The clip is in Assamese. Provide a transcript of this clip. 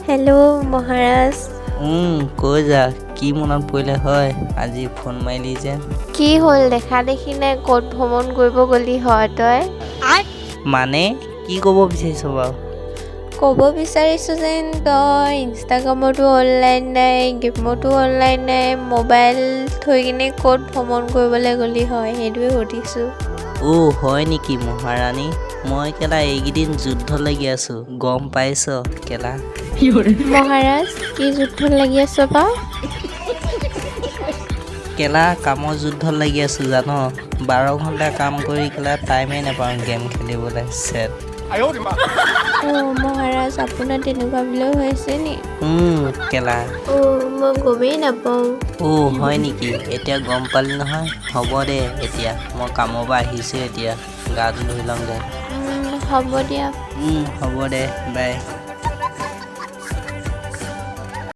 হেল্ল' মহাৰাজ। কৈ যা, কি মনত পৰিলে হয় আজি ফোন মাৰিলি যে? কি হ'ল, দেখা দেখি নাই, ক'ত ভ্ৰমণ কৰিব গ'লি হয় তই? মানে কি ক'ব বিচাৰিছ বাৰু? ক'ব বিচাৰিছোঁ যেন তই ইনষ্টাগ্ৰামতো অনলাইন নাই, গেমতো অনলাইন নাই, মোবাইল থৈ কিনে ক'ত ভ্ৰমণ কৰিবলৈ গ'লি হয়, সেইটোৱে সুধিছোঁ। অ' হয় নেকি মহাৰাণী? মই কেলা এইকেইদিন যুদ্ধ লাগি আছোঁ, গম পাইছ কেলা? মহাৰাজ, কি যুদ্ধত লাগি আছ বা? কেলা, কামৰ যুদ্ধত লাগি আছোঁ জান। 12 ঘণ্টা কাম কৰি কেলা টাইমেই নাপাওঁ গেম খেলিবলৈ, চেট। অ' মহাৰাজ, আপোনাৰ তেনেকুৱাবিলাক হৈছে নি? কেলা। অ' মই গমেই নাপাওঁ। অ' হয় নেকি? এতিয়া গম পালি নহয়। হ'ব দে, এতিয়া মই কামৰ পৰা আহিছোঁ, এতিয়া গাটো ধুই লওঁগৈ। হ'ব দিয়া। হ'ব দে, বাই।